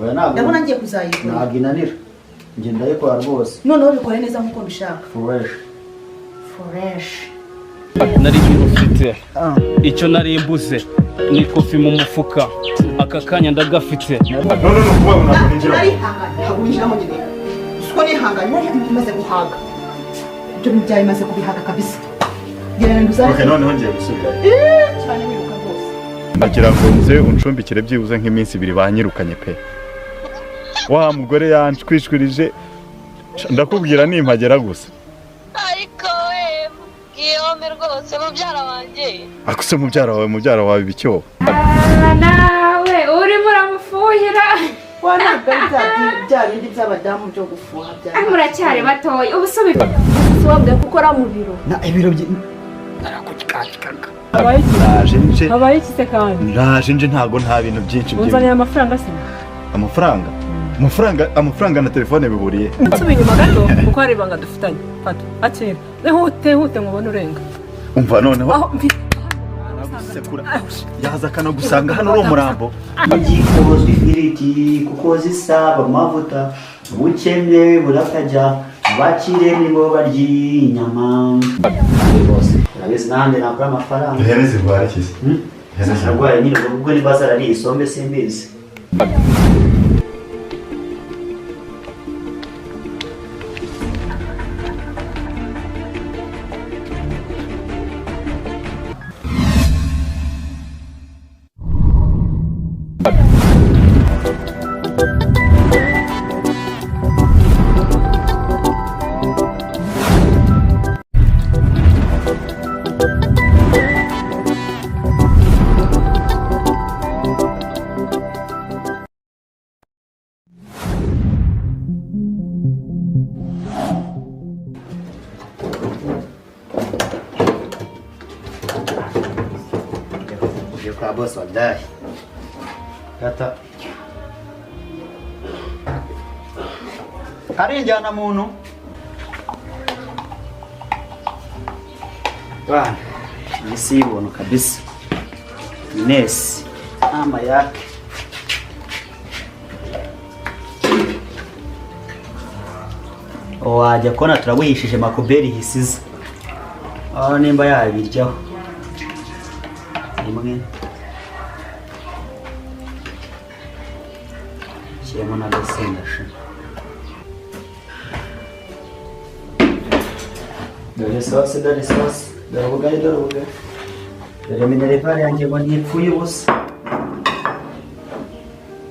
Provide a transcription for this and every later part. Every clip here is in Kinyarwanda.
Oya, ntabwo. Ndabona ngiye kuzayigura. Ntabwo inanira, njye ndayikora rwose. Noneho bikore neza nk'uko mbishaka. Fresh. Fresh. Nari ufite icyo nari mbuze ni kofi mu mufuka, aka kanya ndagafite. None ni ukuvuga ngo ntabwo ninjira. Narihanganye, ntabwo winjiramo nyine. Siko nihanganye, nari maze guhaga. Ibyo bintu byawe maze kubihaga kabisa. Genda uzane. Okay, noneho ngiye gusubirayo. Cyane, wiruka rwose. Ndagira ngo nze uncumbikire byibuze nk'iminsi 2, banyirukanye pe. Wa mugore yanshwishwirije, ndakubwira nimpagera gusa. Ariko we Guillaume, rwose mubyara wanjye. Akuse mubyara wawe ibicyobo. Nawe urimo uramufuhira. Wa, ntabwo ari bya bindi by'abadamu byo gufuha bya. Ariko muracyari batoya, ubu se Wabwiye ko ukora mu biro. Na ibiro bye. Habaye iki? Ndaje nje. Habaye iki se kandi? Ndaje nje, ntabwo nta bintu byinshi. Unzaniye amafaranga se? Amafaranga na telefone bihuriye? Nsubiye inyuma gato kuko hari ibanga dufitanye. Fata, akira, ihute, ihute nkubone urenga. Umva noneho. Aho mfi. Aragusekura, yaza akanagusanga hano uri umurambo. Ikozwe ifiriti kuko zisaba amavuta, ubukene burakajya, abakire nibo barya inyama rwose, urabizi n'ahandi nakura amafaranga. Ihene zirwara iki se? Ihene zirwara. Arwaye nyine, ubwo niba zarariye isombe simbizi. Ugiye kwa boss, wallahi kata hari injyana muntu bana, iyi si y'ubuntu kabisa. Ines ama yake. Wajya kubona turabuhishije makuberi hisize aho, nimba yabiryaho rimwe, shyiramo n'agasenda sha. Dore isosi, dore isosi, dore ubugari, dore ubugari, dore minerivare yanjye ngo ntipfuye ubusa.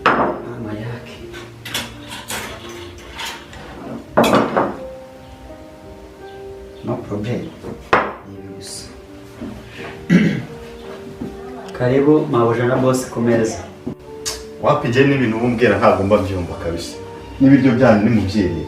Mama yake. No problem, ni ibi gusa. Karibu mabuja na boss ku meza. Wapi, njye n'ibintu ubumbwira ntabwo mba mbyumva kabisa, n'ibiryo byanyu ni mubyirire.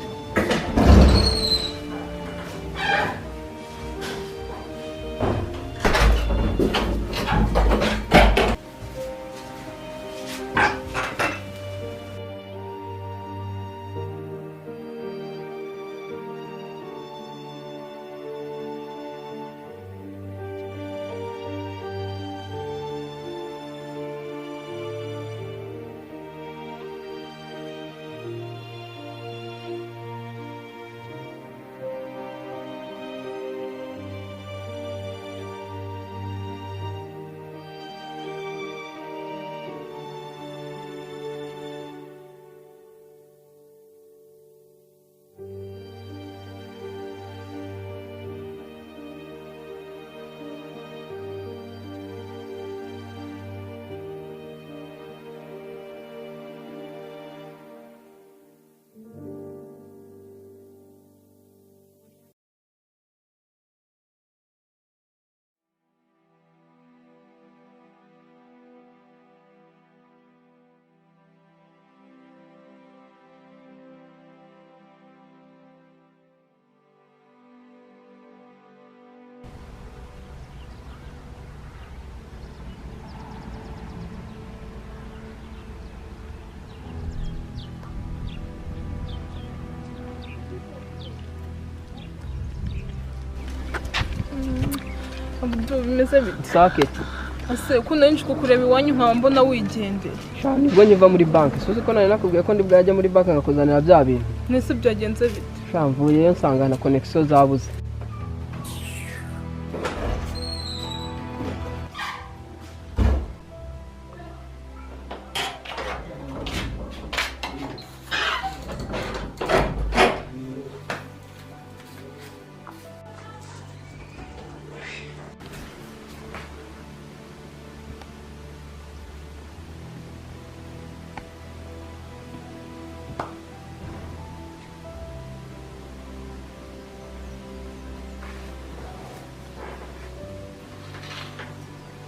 Bimeze bite? Saketi. Ase uko nari nje kukureba iwanyu nkaba mbona wigendera. Sha nibwo nyiva muri banki, suzi ko nari nakubwiye ko ndi bwajya muri banki ngakuzanira bya bintu. Nese byagenze bite? Sha mvuyeyo nsanga na connection zabuze.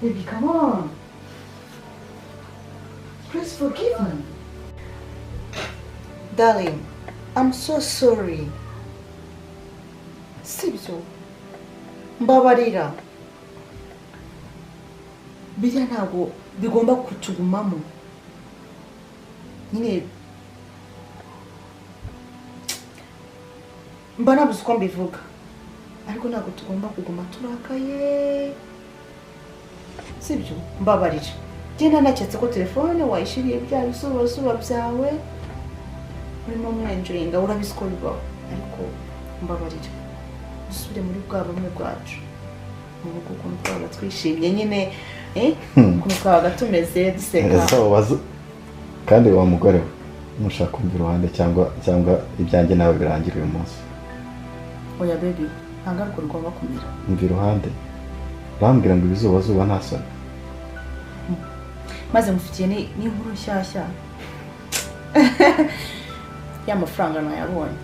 Baby, come on. Please forgive me. Darling, I'm so sorry. Sibyo. Mbabarira. Biriya ntabwo bigomba kutugumamo. Nyine mba nabuze uko mbivuga. Ariko ntabwo tugomba kuguma turakaye. Sibyo, mbabarira. Genda naketse ko telefone wayishiriye bya bizubazuba byawe urimo mwenjoyinga, urabizi ko bibaho, ariko mbabarira dusubire muri bwa bumwe bwacu mu rugo, ukuntu twabaga twishimye nyine, ukuntu twabaga tumeze duseka. Kandi wa mugore we mushaka kumva iruhande cyangwa ibyanjye nawe birangira uyu munsi. Oya baby, nta ngaruka bigomba kumera. Umva iruhande bambwira ngo ibizubazuba nta soni. Maze mufitiye n'inkuru nshyashya y'amafaranga nayabonye.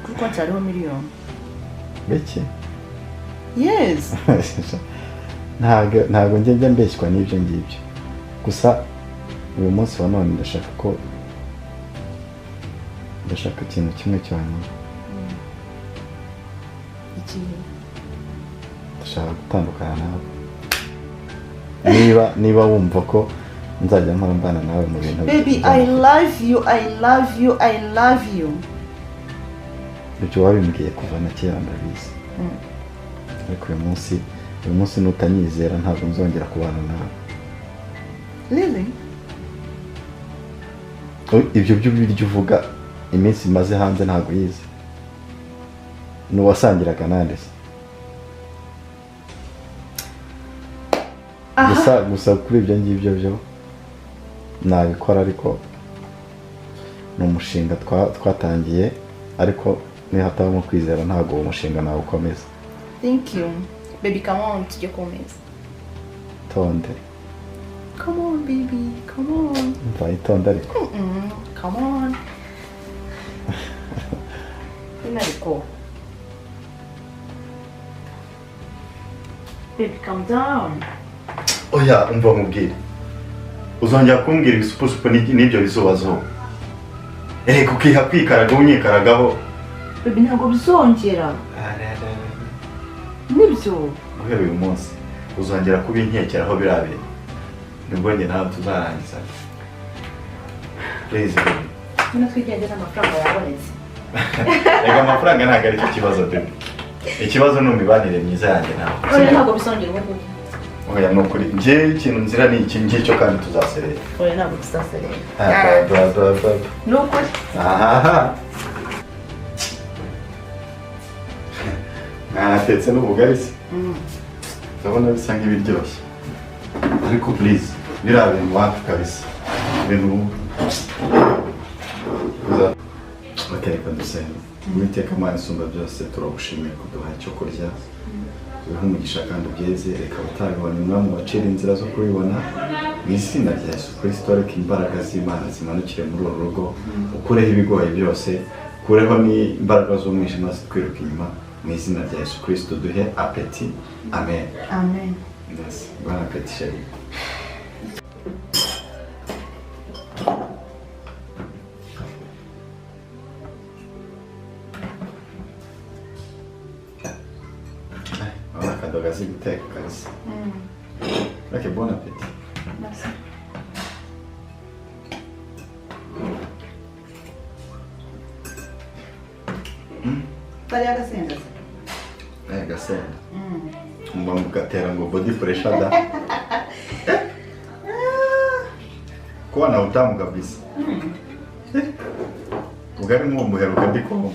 Kuri konti hariho miliyoni. Beke? Yes. Ntabwo njya mbeshywa n'ibyo ngibyo. Gusa uyu munsi wa none ndashaka ikintu kimwe cyonyine. Ndashaka gutandukana nawe. Niba wumva ko nzajya mpora mbana nawe mu bintu. Baby, I love you, I love you, I love you. Ibyo wabimbwiye kuva na kera ndabizi. Ariko uyu munsi nutanyizera ntabwo nzongera kubana nawe. Really? Ibyo by'ibiryo uvuga iminsi maze hanze ntabwo yize. Nuwasangiraga nande se? Gusa kuri ibyo ngibyo byo nabikora, ariko ni umushinga twatangiye, ariko nihatabamo kwizera ntabwo uwo mushinga nawukomeza. Thank you. Baby, come on, tujye kumeza. Tonde. Come on baby, come on. Mva itonde ariko. Come on. Inariko. Baby, calm down. Oya, umva nkubwire. Uzongera kumbwira ibisupusupu n'ibyo bizubazuba. Erega ukiha kwikaraga unyikaragaho. Baby, ntabwo bizongera. Nibyo. Guhera uyu munsi uzongera kubinkekeraho biriya bintu. Nibwo njye nawe tuzarangiza. Please baby. None twigendera amafaranga yabonetse. Reka amafaranga ntabwo ari cyo kibazo baby. Ikibazo ni imibanire myiza yanjye nawe. Oya, ntabwo bizongera ubu ngubu. Oya, ni ukuri njye ikintu nzira ni iki ngicyo kandi tuzaserera. Oya, ntabwo tuzaserera. Ni ukuri. Aha. Natetse n'ubugari se. Ndabona bisa nk'ibiryoshye. Ariko please, biriya bintu wapi kabisa. Ibintu Reka dusenge. Uwiteka Mana isumba byose, turagushimiye kuduha icyo kurya. Uhe umugisha kandi ubyeze, reka abatarabibona umwami ubacire inzira zo kubibona. Mu izina rya Yesu Kristo, reka imbaraga z'Imana zimanukire muri uru rugo, ukureho ibigoye byose, ukureho n'imbaraga z'umwijima zitwiruka inyuma. Mu izina rya Yesu Kristo duhe apeti. Amen. Amen. Yes, bon appétit chérie. Akadoga azi guteka kabisa. Ok, bon appétit. Merci. Kariya gasenda se? Gasenda. Mba mugatera ngo body pressure da. Kuwa na utamu kabisa. Ubugari nk'uwo muheruka ndi Kongo.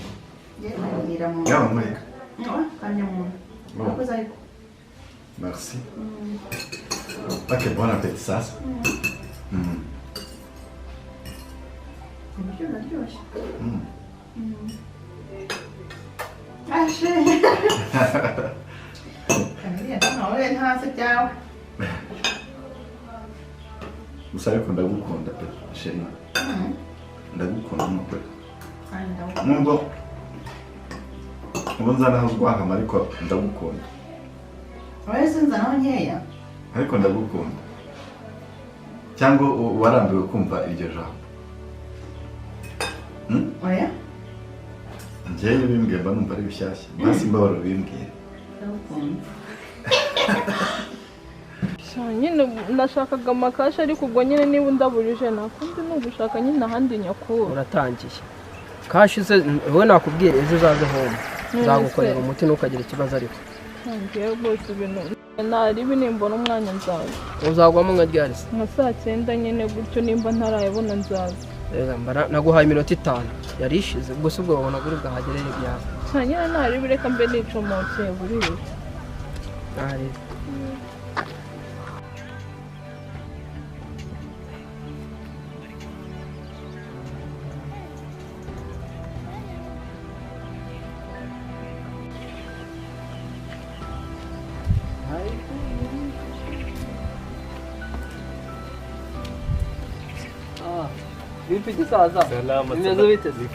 Merci. Ok, bon appétit sasa. Gusa ariko ndagukunda pe chérie. Ndagukunda nukuri. Nubwo ubu nzanaho urwahama ariko ndagukunda. Oya sinzanaho nkeya. Ariko ndagukunda. Cyangwa warambiwe kumva iryo jambo? Oya. Njyewe bimbwiye mba numva ari bishyashya. Basi mbabaro bimbwiye. Ndagukunda. Nyine nashakaga amakashi ariko ubwo nyine niba undaburije nakundi ni ugushaka nyine ahandi nyakura. Uratangiye. Kashi se wowe nakubwiye ejo uzaze home. Nzagukorera umuti ntukagira ikibazo ariko. Ngiye rwose ibintu naribi nimbona umwanya nzaza. Uzagwamo nka ryari se? Nka saa 9 nyine gutyo nimba ntarayabona nzaza. Rega mbara naguhaye iminota 5 yari ishize ubwo se ubwo wabona guri bwahagereye byawe. Sha nyine naribi reka mbe nicomokeye buriya. Naribi. Salama. Ni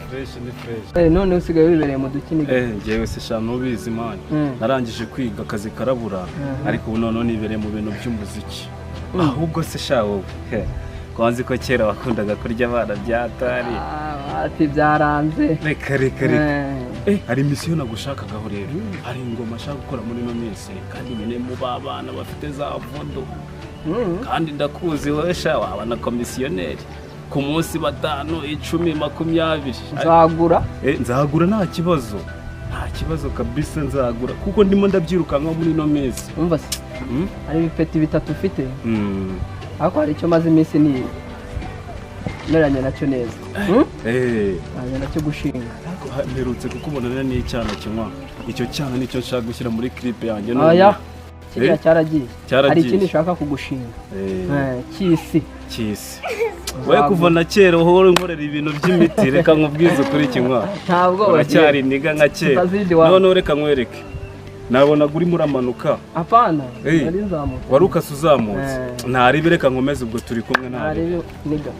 fresh, ni fresh. None usigaye wibereye mu dukini. Njyewe se sha nubizi man. Narangije kwiga akazi karabura ariko ubu none nibereye mu bintu by'umuziki. Ahubwo se sha wowe. Kwanza ko kera wakundaga kurya abana byatari. Ati byaranze. Reka reka reka. Hari mission nagushakagaho rero. Hari ingoma ashaka gukora muri no minsi kandi nyine mu babana bafite za vodo. Kandi ndakuzi wowe sha waba na commissionnaire. Ku munsi 5 10 20 nzagura. Nzagura nta kibazo. Nta kibazo kabisa nzagura kuko ndimo ndabyirukanka muri no minsi. Umva se. Hari ibipeti bitatu ufite. Ariko hari icyo maze iminsi ni meranye nacyo neza. Meranye nacyo gushinga. Mperutse kukubonana n'icyana kinywa. Icyo cyana nicyo nshaka gushyira muri clip yanjye none. Oya. Kiriya cyaragiye. Hari ikindi nshaka kugushinga. Cy'isi. Cy'isi. Wewe kuva na kera uhora unkorera ibintu by'imiti reka nkubwize kuri kinywa. Ntabwo uracyari niga nka kera. None reka nkwereke. Nabonaga urimo uramanuka. Apana. Nari nzamutse. Wari ukase uzamutse. Ntaribe reka nkomeze ubwo turi kumwe ntaribe niga.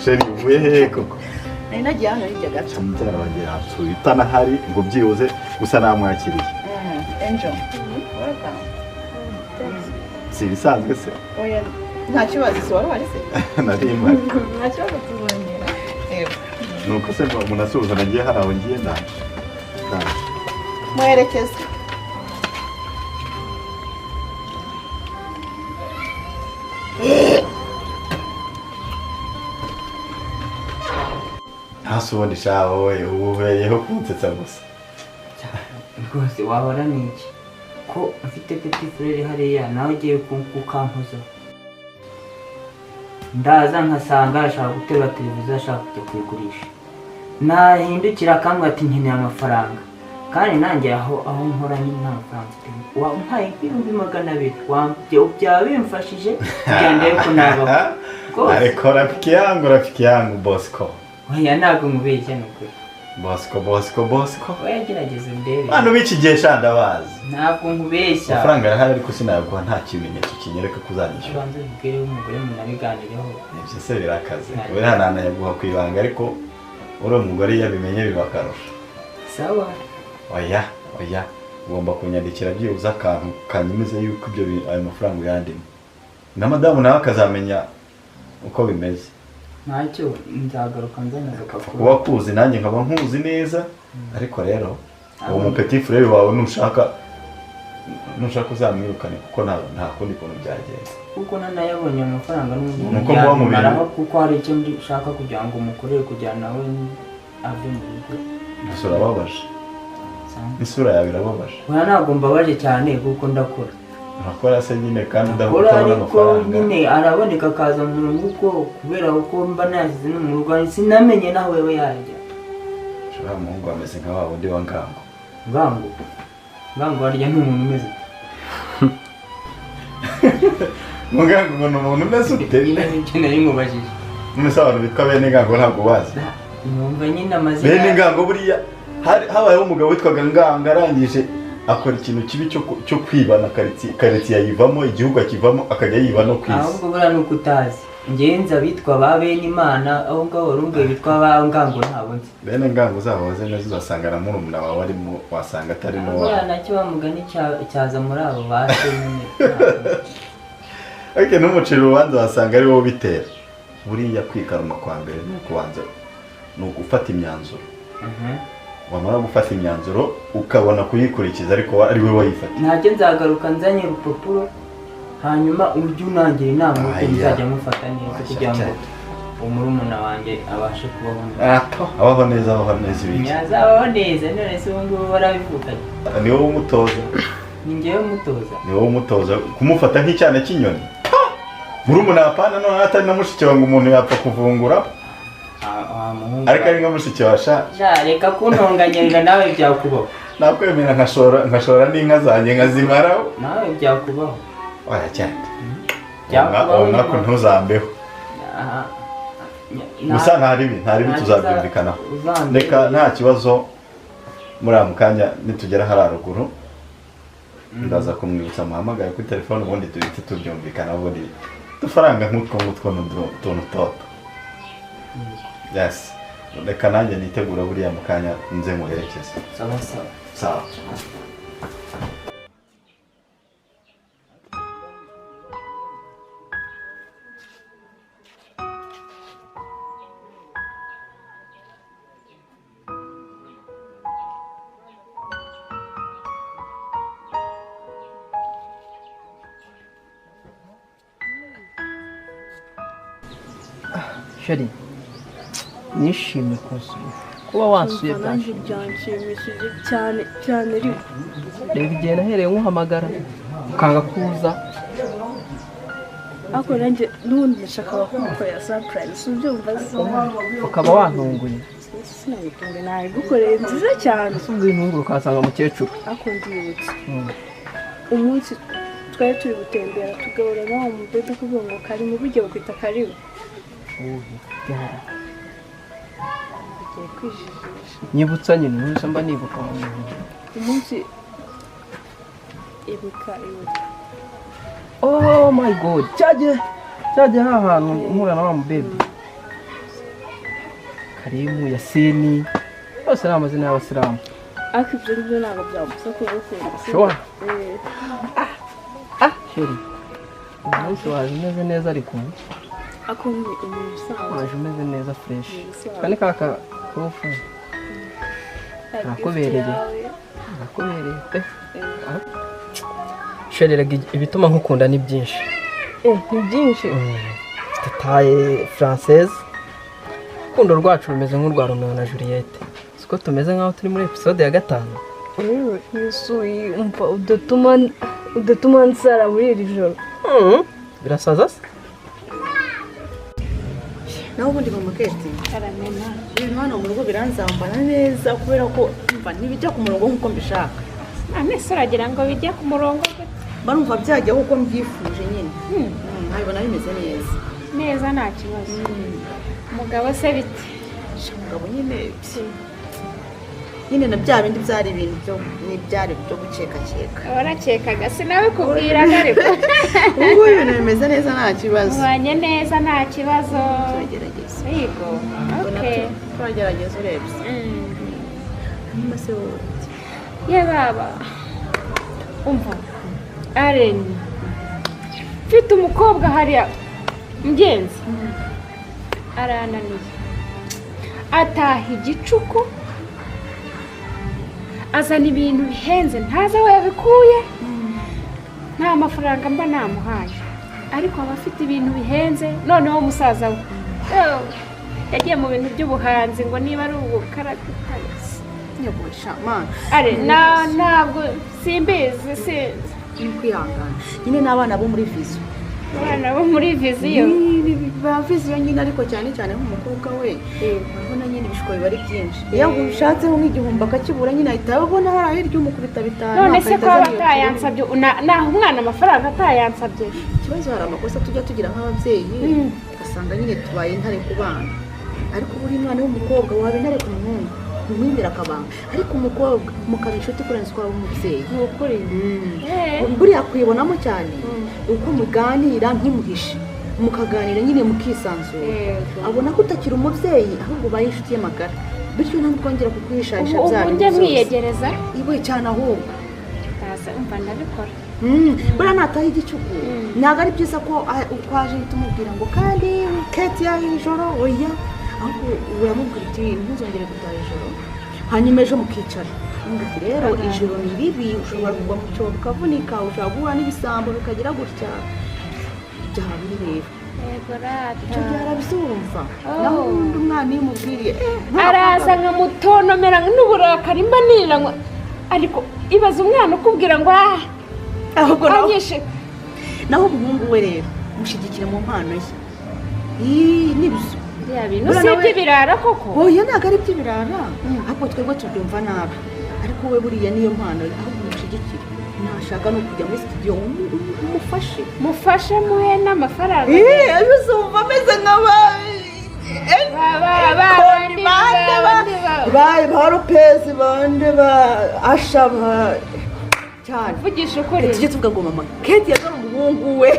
Chérie, uvuye hehe koko? Nari nagiye hano hirya gato. Mubyara wanjye yapfuye utanahari ngo byibuze gusa namwakiriye. Angel. Welcome. Si ibisanzwe se? Oya, nta kibazo si wari wari se? Nari mpari. Nta kibazo tuzongera. Yego. Nuko se umuntu asuhuza nagiye hari aho ngiye ndaje. Ndaje. Muherekeze. Ntasubone sha wowe ubu ubereyeho kunsetsa gusa. Rwose wabona ni iki? Ko mfite petit frere hariya nawe ugiye kukampuza. Ndaza nkasanga ashaka guterura televiziyo, ashaka kujya kuyigurisha. Nahindukira akambwira ati nkeneye amafaranga. Kandi nanjye aho nkora nyine nta mafaranga mfite. Wampaye 200,000 byaba bimfashije kugira ngo ndebe ko nabaho. Ariko rafiki yangu Bosco. Oya ntabwo mubeshya ni ukuri. Bosco. Oya gerageza ndebe. Bantu b'iki gihe sha ndabazi. Ntabwo nkubeshya. Amafaranga arahari ariko sinayaguha nta kimenyetso kinyereka ko uzanyishyura. Ubanza ubibwire umugore munabiganireho. Ibyo se birakaze. Kubera ntanayaguha ku ibanga ariko uri umugore iyo abimenye biba akarusho. Sawa. Oya ugomba kunyandikira byibuze akantu kanyemeza yuko ibyo ayo mafaranga uyandimo. Na madamu nawe akazamenya uko bimeze. Ntacyo nzagaruka nzanye agapapuro. Kuba kuzi nanjye nkaba nkuzi neza, ariko rero uwo mu petit frere wawe nushaka uzamwirukane kuko nta kundi kuntu byagenda. Kuko nanayabonye amafaranga n'ubundi nuko muba mu bintu, kuko hari icyo nshaka kugira ngo umukorere kugira nawe ave mu rugo. Gusa urababaje. Isura yawe irababaje. Oya ntabwo mbabaje cyane kuko ndakora. Urakora se nyine kandi udabona amafaranga. Nyine araboneka akaza mu rugo kubera ko mba nasize no mu rugo sinamenye naho wewe yajya. Ushobora muhungu ameze nka wa wundi wa Ngango. Ngango? Ngango harya ni umuntu umeze ute? Ngango ngo ni umuntu umeze ute? Nyine nicyo nari nkubajije. None se abantu bitwa bene Ngango ntabwo ubazi? Numva nyine amazina. Bene Ngango buriya habayeho umugabo witwaga Ngango arangije akora ikintu kibi cyo kwibana karitsiye ayivamo, igihugu akivamo, akajya yiba no ku isi. Ahubwo buriya ni uko utazi. Njyewe nzi abitwa ba bene Imana, aho ngaho warumbuye bitwa ba Ngango ntabwo nzi. Bene Ngango uzababaze neza uzasanga na murumuna wawe arimo, wasanga atari n'uwawe. Buriya nacyo wa mugani cyaza muri abo ba se nyine. Ariko n'umuceri urubanza wasanga ari wowe ubitera. Buriya kwikaruma kwa mbere ni ukubanza ni ugufata imyanzuro. Wamara gufata imyanzuro ukabona kuyikurikiza ariko ari we wayifata. Ntacyo nzagaruka nzanye urupapuro hanyuma ujye unangira inama uko muzajya mufata neza kugira ngo umurumuna wanjye abashe kubaho neza. Abaho neza ibiki? Ntiyazabaho neza none se ubu ngubu barabivukanye. Ni wowe umutoza. Ni njyewe umutoza. Ni wowe umutoza kumufata nk'icyana cy'inyoni. Murumuna apana none atari na mushiki wawe ngo umuntu yapfa kuvungura. Ariko ari nka mushiki wa sha. Reka kuntonganyarira nawe byakubaho. Nakwemera nkashora n'inka zanjye nkazimaraho. Nawe byakubaho. Oya cyane. Byakubaho nako ntuzambeho. Gusa nta ribi tuzabyumvikanaho. Reka nta kibazo muri aka kanya nitugera hariya ruguru ndaza kumwibutsa muhamagare kuri telefone ubundi duhite tubyumvikana ubundi dufaranga nk'utwo ngutwo n'utuntu toto. Yes. Reka nanjye nitegura buriya mu kanya nze muherekeze. Sawa sawa. Sawa. Sheri, nishimye kunsura. Kuba wansuye byanshimishije cyane cyane ariko. Reba igihe nahereye nkuhamagara ukanga kuza. Ariko nanjye n'ubundi nashakaga kugukorera surprise, ubyumva se? Ukaba wantunguye. Sinagutunguye, nayigukoreye nziza cyane. Ese intunguru ukahasanga mukecuru. Ariko ndibutse umunsi twari turi gutembera tugahura na wa mubebe kuvuga ngo karimu, burya bakwita karibu. Nyibutsa nyine umunsi mba nibuka umunsi ibuka. Oh my god, cyaje hahantu mpura na wa mubebe Karimu, Yasini, bose ni amazina y'abasilamu. Ariko ibyo ngibyo ntabwo byabuza kugukunda. Sure. Sheri, umunsi waje umeze neza ariko waje umeze neza fresh. Kane kaka kofu Nakubereye pe. Sheri, ibituma nkukunda ni byinshi. Ni byinshi. Taille française. Urukundo rwacu rumeze nk'urwa Romeo na Juliette. Siko tumeze nkaho turi muri episode ya 5. Rero Yesu umva udatuma nsara muri iri joro. Birasaza se? Naho ubundi mama Keti ibintu hano mu rugo biranzambana neza kubera ko mva ntibijya ku murongo nk'uko mbishaka. Amese uragira ngo bijye ku murongo gute? Barumva byajya uko mbyifuje nyine. Nkabibona bimeze neza. Neza nta kibazo. Umugabo se bite? Umugabo nyine nyine na bya bindi byari ibintu byo ni byari byo gukekakeka. Warakekaga sinabikubwiraga ariko. Ubu ibintu bimeze neza nta kibazo. Ubanye neza nta kibazo. Turagerageza. Yego. Okay. Turagerageza urebye. Hanyuma se wowe? Ye baba. Umva. Areni. Mfite umukobwa hariya mugenzi. Arananiye. Ataha igicuku. Azana ibintu bihenze ntazi aho yabikuye. Nta mafaranga mba namuhaye. Ariko aba afite ibintu bihenze noneho umusaza we yagiye mu bintu by'ubuhanzi ngo niba ari ubukaragutasi. Are na ntabwo simbizi sinzi. Ni kwihangana nyine n'abana bo muri viziyo. Abana bo muri viziyo ba viziyo nyine ariko cyane cyane nk'umukobwa we urabona nyine ibishuko biba ari byinshi. Iyo ushatseho nk'igihumbi akakibura nyine ahita abona hari hirya umukubita bitanu. None se ko aba atayansabye naha umwana amafaranga atayansabye? Ikibazo hari amakosa tujya tugira nk'ababyeyi ugasanga nyine tubaye intare ku bana, ariko buri mwana w'umukobwa waba intare ku muhungu umwibira akabanga, ariko umukobwa mukaba inshuti kurenza uko waba umubyeyi. Ni ukuri buriya kwibonamo cyane uko muganira ntimuhishe, mukaganira nyine mukisanzura, abona ko utakiri umubyeyi ahubwo ubaye inshuti y'amagara, bityo ntabwo kongera kukwisharisha bya bintu byose. Ubu njye mwiyegereza iwe cyane ahubwo umva ndabikora. Buriya nataha igicuku ntabwo ari byiza ko uko aje uhita umubwira ngo kandi Keti yaje ijoro, oya, ahubwo uramubwira uti ntuzongere gutaha ijoro, hanyuma ejo mukicara uti rero ijoro ni ribi, ushobora kugwa mu cyobo ukavunika, ushobora guhura n'ibisambo bikagira gutya, byaba biri rero. Icyo gihe arabyumva. Naho ubundi umwana iyo umubwiriye araza nkamutonomera n'uburakari mba niranywa, ariko ibaza umwana ukubwira ngo ahubwo naho umuhungu we rero mushyigikire mu mpano ye. Nibyo bintu si iby'ibirara koko? Oya ntabwo ari iby'ibirara, ahubwo twebwe tubyumva nabi, ariko we buriya niyo mpano ye, ahubwo umushyigikire. Nashaka no kujya muri studio umufashe. Mufashe muhe n'amafaranga. Ejo uzumva ameze nk'aba ba Lopez bande ba Asha ba cyane. Vugisha ukuri. Tujye tuvuga ngo mama Keti yazana umuhungu we.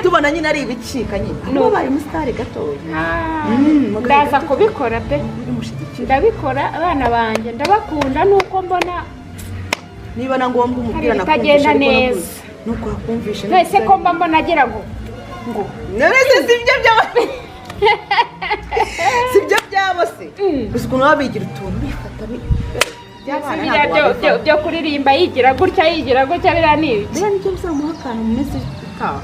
Tubona nyine ari ibicika nyine. No baye umusitari gatoya. Ndaza kubikora pe. Ndabikora abana banjye ndabakunda nuko mbona niba na ngombwa umubwira nakumvisha neza. Nuko akumvisha. Nese ko mba mbona agira ngo nese sibyo byabo. Sibyo byabo se. Gusa ukuntu babigira utuntu bifata byo kuririmba yigira gutya biriya ni ibiki? Biriya nicyo bizamuha akantu mu minsi itaha.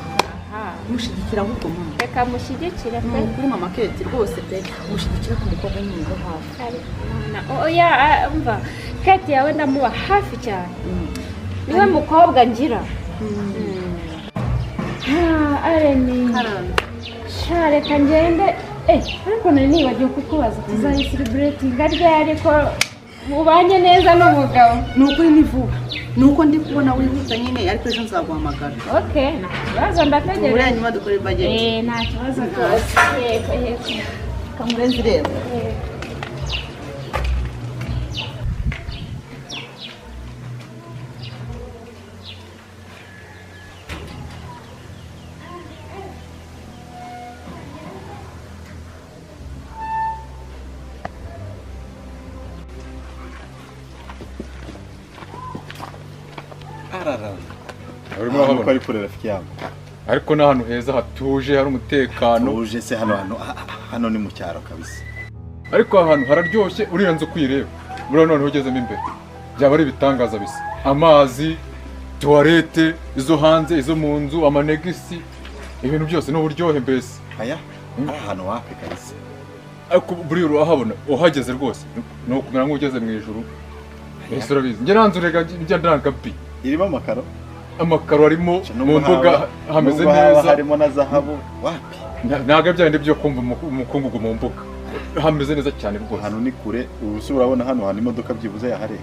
Mushyigikira ahubwo mama. Reka mushyigikire pe. Kuri mama Keti rwose pe, mushyigikira ku mukobwa nyine ngo hafi. Oya umva Keti yawe ndamuba hafi cyane. Niwe mukobwa ngira. Areni. Sha reka ngende. Ariko nari nibagiwe kukubaza tuzayiselebratinga ryari ko mubanye neza n'umugabo? Ni ukuri ni vuba. Ni uko ndi kubona wihuta nyine ariko ejo nzaguhamagara. Okay, nta kibazo ndategereje. Buriya nyuma dukore budget. Nta kibazo rwose. Yego yego. Kamurenzi rero. Urimo ari kure rafiki yangu. Ariko ni ahantu heza hatuje hari umutekano. Tuje se hano hano ni mu cyaro kabisa. Ariko ahantu hararyoshye uriranze kwireba. Buriya noneho ugezemo imbere byaba ari ibitangaza bisa. Amazi, toilette, izo hanze, izo mu nzu, amanegisi, ibintu byose n'uburyohe mbese. Aya, ari ahantu wapi kabisa. Ariko buriya urahabona uhageze rwose ni ukumera nk'ugeze mu ijuru. Ese urabizi njye nta nzu rega njya ndanga bi. Irimo amakaro? Amakaro arimo, mu mbuga hameze neza, harimo na zahabu. Wapi? Ntabwo bya bindi byo kumva umukungugu mu mbuga. Hameze neza cyane rwose. Hano ni kure, ubu urabona hano hantu imodoka byibuze yaharenga.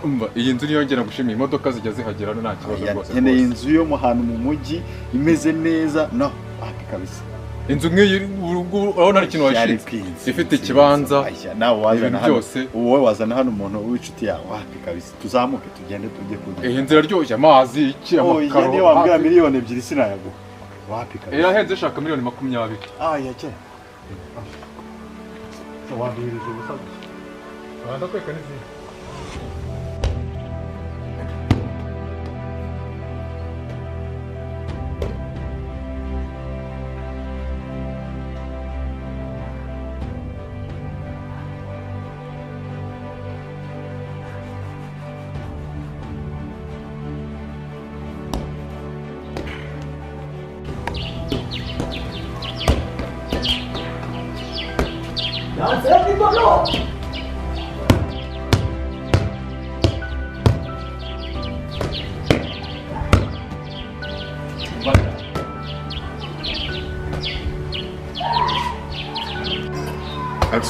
Umva iyi nzu niyo ngera gushimira, imodoka zijya zihagera nta kibazo rwose. Nkeneye inzu yo mu hantu mu mujyi imeze neza. No, wapi kabisa. Inzu nk'iyi urabona ari ikintu washinze ifite ikibanza nawe wazana hano, wowe wazana hano umuntu w'inshuti yawe. Wapi kabisa, tuzamuke tugende tujye kurya. Iyi nzu iraryoshye, amazi, iki, amakaro. Niyo wambwira 2 miliyoni sinayaguha. Wapi kabisa. Irahenze, shaka miliyoni 20. Ah yake. Wabirije ubusa gusa. Ndakwereka n'izindi.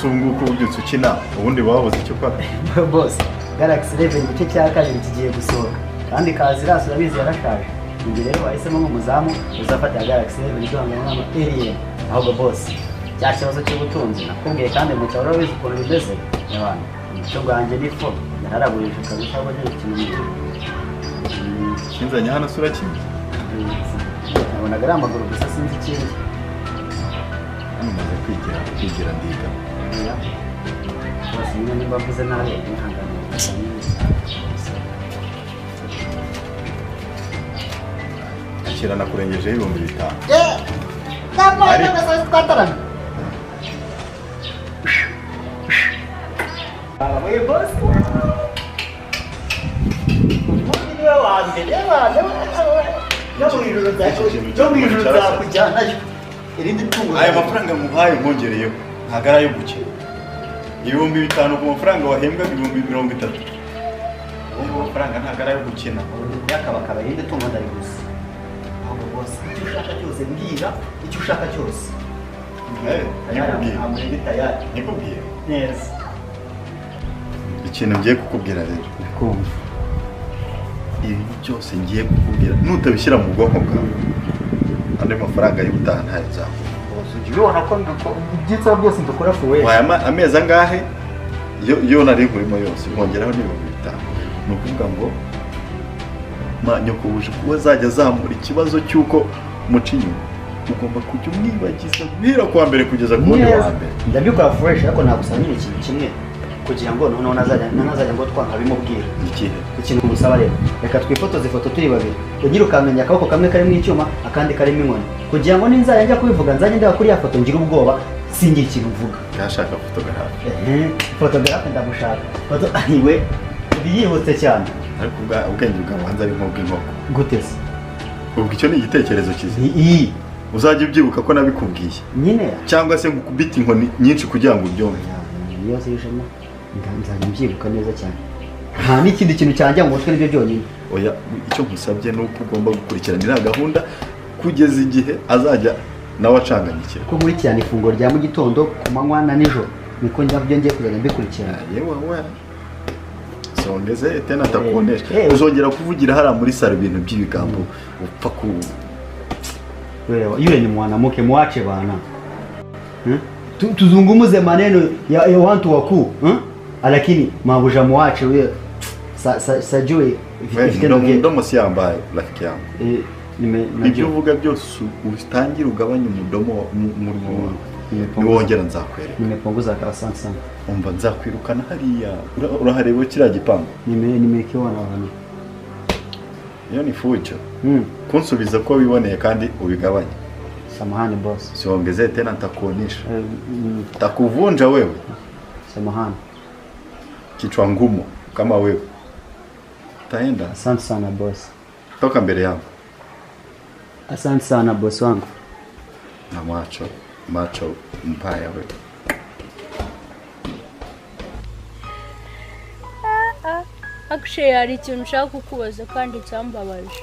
Ubu ubyutse ukina ubundi babuze icyo ukora. Boss, Galaxy 11 igice cya kabiri kigiye gusohoka kandi kazi rasi urabizi yarashaje. Njye rero wahisemo nk'umuzamu uzafata Galaxy 11 duhangana n'ama alien. Ahubwo boss, cya kibazo cy'ubutunzi nakubwiye kandi mu cyaro urabizi ukuntu bimeze. Nyabana, umuco bwanjye ni fo nararagurije kabisa ahubwo ngira ikintu mu Kinzanye hano sura kimwe. Nabonaga ari amaguru gusa sinzi ikindi. Hano maze kwigira ndiga. Bose nyine nimba mvuze nabi nihangane. Akira nakurengejeho 5000. Aya mafaranga muhaye nkongereyeho ntabwo ari ayo gukina. 5000 ku mafaranga wahembwaga 30,000. Ubu mafaranga ntabwo ari ayo gukina. Yakabakaba irindi tungo ndarigusa. Ahubwo bose icyo ushaka cyose mbwira, icyo ushaka cyose. Nikubwiye. Neza. Ikintu ngiye kukubwira rero. Ndakumva. Ibi byose ngiye kukubwira nutabishyira mu bwonko bwawe andi mafaranga y'ubutaha ntayo nzaguha. Ubibona ko ibyitsa byose dukora fuwe. Amezi angahe yo nari nkurimo yose nkongeraho n'5000. Ni ukuvuga ngo nyokobuje kuba azajya azamura ikibazo cy'uko muca inyuma, ugomba kujya umwibagiza guhera kuwa mbere kugeza ku wundi wa mbere. Ndabikora fresh ariko nagusaba nyine ikintu kimwe kugira ngo noneho nazajya ngo twanga bimubwira. Ikihe? Ikintu ngusaba rero, reka twifotoze ifoto turi babiri, ugira ukamenya akaboko kamwe karimo icyuma akandi karimo inkoni, kugira ngo ninzajya njya kubivuga nzajya ndeba kuri ya foto ngira ubwoba singira ikintu mvuga. Ndashaka photographe. Photographe ndamushaka. Foto iwe biyihuse cyane. Ariko ubwenge bwabanza ari nk'ubw'inkoko. Gute se? Ubwo icyo ni igitekerezo cyiza. Uzajya ubyibuka ko nabikubwiye. Nyine cyangwa se ngukubita inkoni nyinshi kugira ngo ubyumve. Niyo zijemo nzajya mbyibuka neza cyane. Nta n'ikindi kintu cyanjya mu mutwe nibyo byonyine. Oya, icyo nkusabye ni uko ugomba gukurikirana gahunda kugeza igihe azajya nawe acanganyikira. Ko nkurikirana ifunguro rya mu gitondo, ku manywa na nijoro, niko njya ngiye kuzajya mbikurikirana. Yewe we. Songeze tena atakuonesha. Uzongera kuvugira hara muri salo ibintu by'ibigambo upfa ku Wewe yule ni mwanamke, muache bana. Tuzungumuze maneno ya watu wakuu, lakini mabuja muache wewe. Sajui vitendo vya mdomo si ambaye rafiki yangu. Ibyo uvuga byose utangira ugabanya umudomo umurimo wawe. Niwongera nzakwereka. Nimepunguza asante sana. Umva nzakwirukana hariya. Urahareba kiriya gipangu. Nimekiona bana. Iyo ni fujo. Kunsubiza ko wiboneye kandi ubigabanye. Samahani boss. Siongezee tena nitakuonesha. Nitakuvunja wewe. Samahani. Kichwa ngumu kama wewe. Taenda. Asante sana boss. Toka mbele yangu. Asante sana boss wangu. Na macho mbaya wewe. Actually hari ikintu nshaka kukubaza kandi cyambabaje.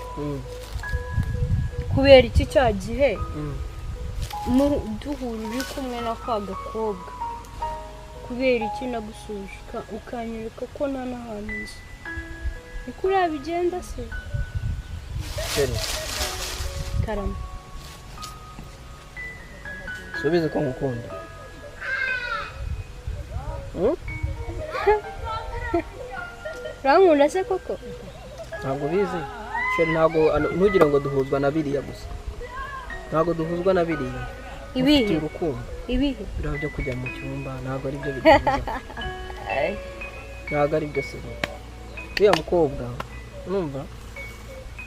Kubera iki cya gihe duhura uri kumwe na ka gakobwa, kubera iki nagusuje ukanyereka ko nta n'ahantu nzi? Ni kuriya bigenda se? Karama. Subiza ko ngukunda. Urankunda se koko? Ntabwo bizi. Chéri ntabwo ntugira ngo duhuzwa na biriya gusa. Ntabwo duhuzwa na biriya. Ibihe? Urukundo. Ibihe? Biriya byo kujya mu cyumba ntabwo ari byo biduhuza. Ntabwo ari byo se. Uriya mukobwa numva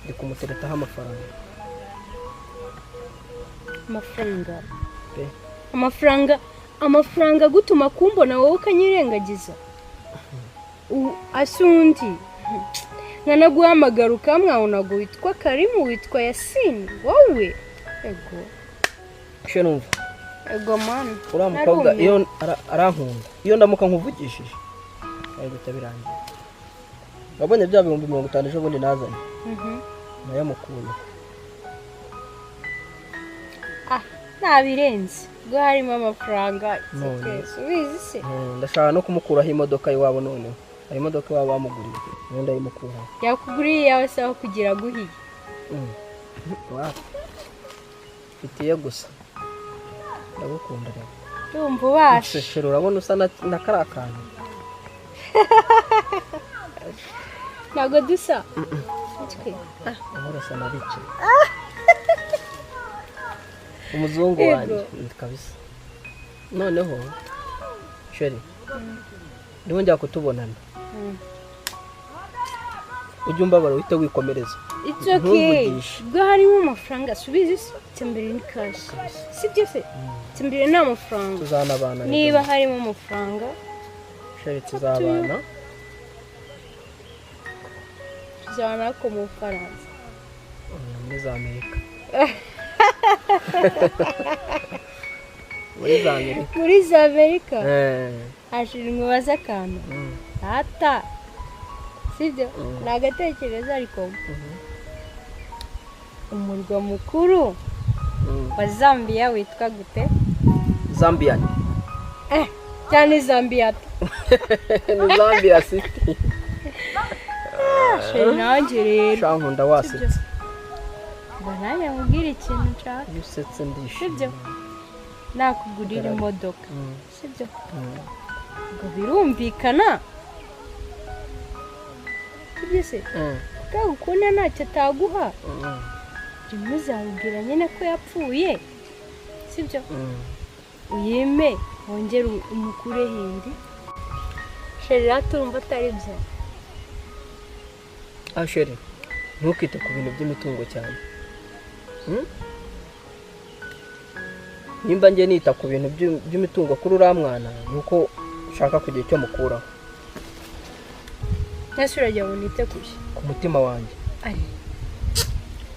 ndi kumuteretaho amafaranga. Amafaranga? Amafaranga, amafaranga gutuma kumbona wowe ukanyirengagiza. Asundi nkanaguhamagara ukamwabona ngo witwa Karimu, witwa Yasini, wowe ego. Chéri numva. Ego man. Uriya mukobwa iyo arankunda, iyo ndamuka nkuvugishije ari guhita birangira. Wabonye bya 50,000 ejo bundi nazanye? Nayamukuye. Ah, nabirenze. Ubwo harimo amafaranga. Ubizi se? Ndashaka no kumukuraho imodoka iwabo noneho. Hari imodoka iwabo bamuguriye. Nayo ndayimukuraho. Yakuguriye iyawe se aho kugira aguhiye? Mfitiye gusa. Ndagukunda rero. Ndumva ubasha. Chéri urabona usa na kariya kantu. Ntabwo dusa. Urasa na bike. Umuzungu wanjye kabisa. Noneho chéri ndimo njya kutubonana. Ujye umbabara uhite wikomereza. It's okay. Ubwo harimo amafaranga subiza se? Icyambere ni cash. Sibyo se? Icyambere ni amafaranga. Tuzanabana. Niba harimo amafaranga chéri tuzabana. Tuzabana ko mu Bufaransa. Muri za Amerika. Muri za Amerika. Muri za Amerika? Ashira nkubaza akantu. Ata. Sibyo? Ni agatekerezo ariko. Umurwa mukuru wa Zambia witwa gute? Zambian. Cyane Zambia. Ni Zambia City. Chéri nanjye rero. Shankunda wasetse. Ngo nanjye nkubwire ikintu nshaka. Iyo usetse ndishima. Sibyo? Nakugurira imodoka. Sibyo? Ngo birumvikana. Sibyo se? Kagukunda ntacyo ataguha. Rimwe uzabibwira nyine ko yapfuye. Sibyo? Uyime wongere umukure hindi. Chéri turumva atari byo. Ah chéri, ntukite ku bintu by'imitungo cyane. Nimba ngiye nita ku bintu by'imitungo kuri uriya mwana nuko nshaka kugira icyo mukuraho. Ese uragira ngo nite kuki? Ku mutima wanjye. Ari.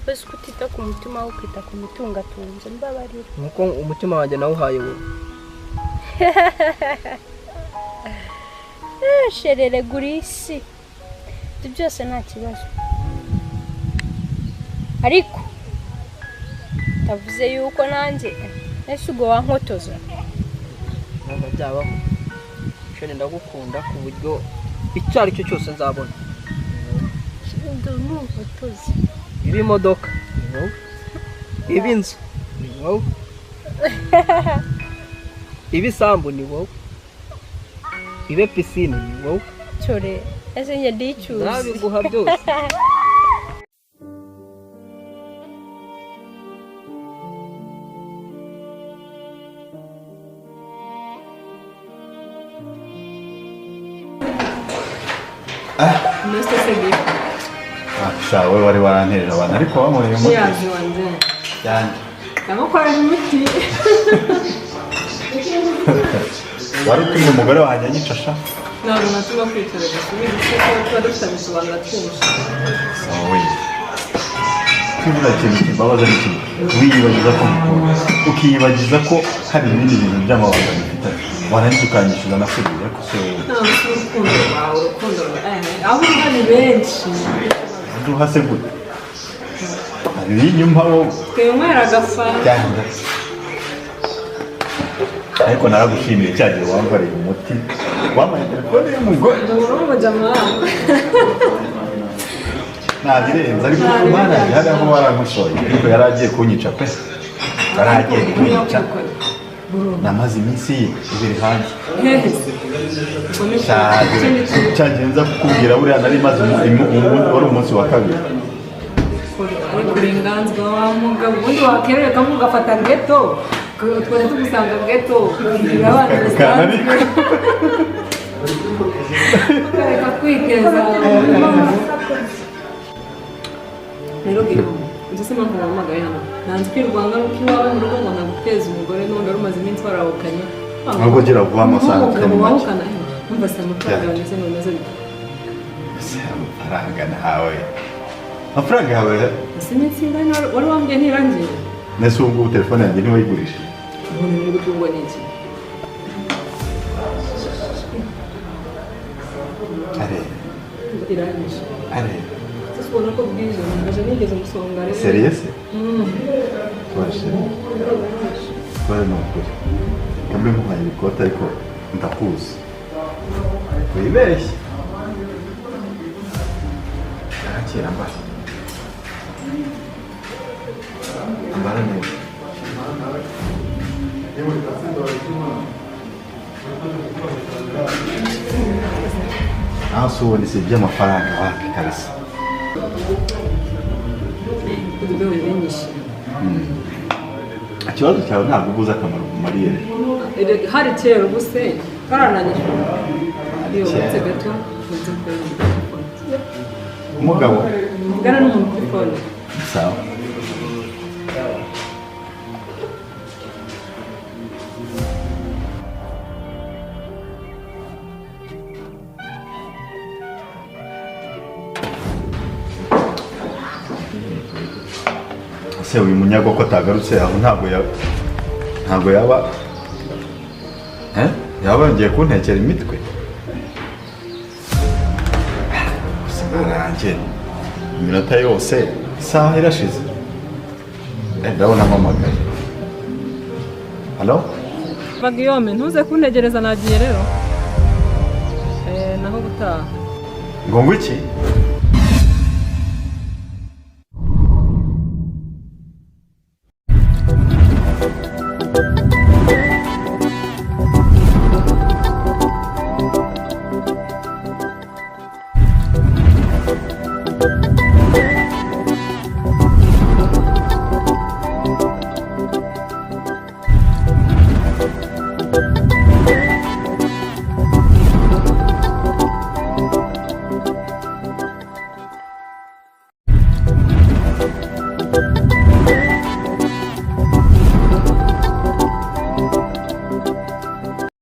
Ese kutita ku mutima wawe ukita ku mitungo atunze mbabarira. Nuko umutima wanjye nawuhaye wowe. Sherere gurisi. Ibyo byose nta kibazo. Ariko tavuze yuko nanjye ese ubwo wankotoza. Ntabwo byabaho. Chéri ndagukunda ku buryo icyo ari cyo cyose nzabona. Ndumufotozi. Ibi imodoka ni wowe. Ibi inzu ni wowe. Ibi sambu ni wowe. Ibe pisine ni wowe. Cyore ese njye ndicuza. Nabiguha byose. Sha we wari warantereje abantu ariko wankoreye umuti. Yazi wanjye. Yanjye. Namukoreye umuti. Wari utumye umugore wanjye anyica sha. Ntabwo natuma kwicara gusa ubizi ko tuba dufite ibisobanuro twinshi. Sawa we. Kwibura ikintu kibabaza ni kimwe. Wiyibagiza ko mukunda. Ukiyibagiza ko hari ibindi bintu by'amabanga bifitanye. Warangiza ukanyishyuza nakuriye ariko se wowe. Ntabwo urukundo rwawe, urukundo rwawe. Aho uruha ni benshi. Nduha se gute? Hari inyuma wowe. Twinywera agafanta. Cyangwa ariko naragushimiye cya gihe wambariye umuti, wampaye telefone y'umugore. Uri umujama. Ntabirenze ariko Imana hari aho warankoshoye, ariko yari agiye kunyica pe, yari agiye kunyica. Namaze iminsi 2 hanze. Hehe se? Cyagihe nza kukubwira buriya nari maze wari umunsi wa kabiri. Ariko uri inganzwa wa mugabo, ubundi wakerereka ugafata geto, twajya tugusanga geto ukabwira abana bisanzwe, ukareka kwiteza. Rero Guillaume, uzi se impamvu wampamagaye hano? Nanze kwirwanga nuko iwawe mu rugo ngo naguteze umugore n'ubundi wari umaze iminsi warawukanye. Ahubwo gira vuba amasaha Nk'umugabo atari make. wahukana, numva se amafaranga yawe ngo bimeze bite? Ese amafaranga nahawe, amafaranga yawe? Ese iminsi ingana wari wambwiye ntirangiye? Nese ubu ngubu telefone yanjye ntiwayigurishije? Ubu uri gutungwa n'iki? Are Irangije. Are. Ese ubona ko bwije nje nigeze gusonga rero. Seriye se? Twaje. Twari ni ukuri. Kambe nkuhaye ibikoti ariko ndakuzi. Wibeshye. Arakira mbara. Ambara neza. Naho si ubundi si iby'amafaranga wapi kabisa. Udubeho binyishe. Ikibazo cyawe ntabwo ubuze akamaro umariye. Hari kera ubu se karananyije. Iyo uretse gato nzi kureba. Umugabo mvugana n'umuntu kuri phone. Sawa. Ese uyu munyago ko atagarutse aho ntabwo yaba yaba yongeye kuntekera imitwe. Gusa naranjye iminota yose isaha irashize. Ndabona mpamagaye. Halo? Bagiyome ntuze kuntegereza nagiye rero. Naho gutaha. Ngo ngwiki?